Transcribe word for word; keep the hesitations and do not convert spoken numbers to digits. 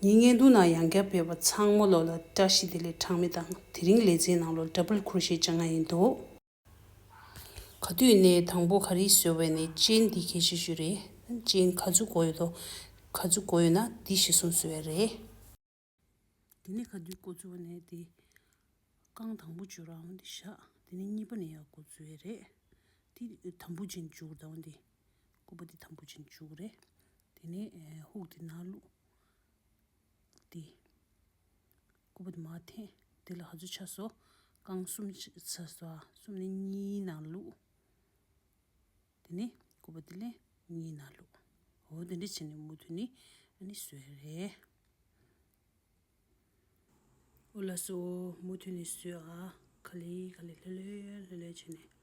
ངའི་བརྙན་ཐུང་ནང་ཡང་བསྐྱར་ཕེབས་པ་ཚང་མ་ལོ་ལ་བཀྲ་ཤིས་བདེ་ལེགས་གྲངས་མེད་དང་། དེ་རིང་ལེ་ཚན་ནང་ལོ་ཌབ་བལ་ཁུ་རོ་ཤེ་སྦྱང་ཡ་ཡིན་འདུག་ག་དུས་ནས་དང་པོ་ག་རེ་བཟོས་པ་ནས་ཅེན་འདི་གལ་ཆེ་ཤོས་རེད། ཅེན་ག་ཚོད་དགོས་ཡོད་དོ། ག་ཚོད་དགོས་ཡོད་ན་འདི་གཞི་བཟུང་བཟོས་ཡ་རེད། དེ་ནས་ག་དུས་འགོ་བཙུགས་པ་ནས་དེ་རྐང་དང་པོ་འཇུག་རང་དེ་བཞག་དེ་ནས་གཉིས་པ་ནས་ཡར་འགོ་བཙུགས་ཡ་རེད། དེ་དམ་པོ་ཅན་འཇུག་དང་དེ་སྐུད་པ་དེ་དམ་པོ་ཅན་འཇུག་རེད། དེ་ནས་ཧུག་དེ་ནང་བླུགས། དེ་སྐུད་པ་དེ་མར་འཐེན། དེ་ལ་ག་ཚོད་ཆགས་སོང་། རྐང་གསུམ་ཆགས་སོང་། གསུམ་ནས་གཉིས་ནང་བླུགས། དེ་ནས་སྐུད་པ་དེ་ལས་གཉིས་ནང་བླུགས། འོ་དེ་འདྲ་བྱས་ནས་མུ་མཐུད་ནས་ཨ་ནི་བཟོས་རེད། འོ་ལགས་སོ། མུ་མཐུད་ནས་བཟོས་ཨ། ག་ལེ་ག་ལེ་ལྷོད་ལྷོད་ལྷོད་ལྷོད་བྱས་ནས་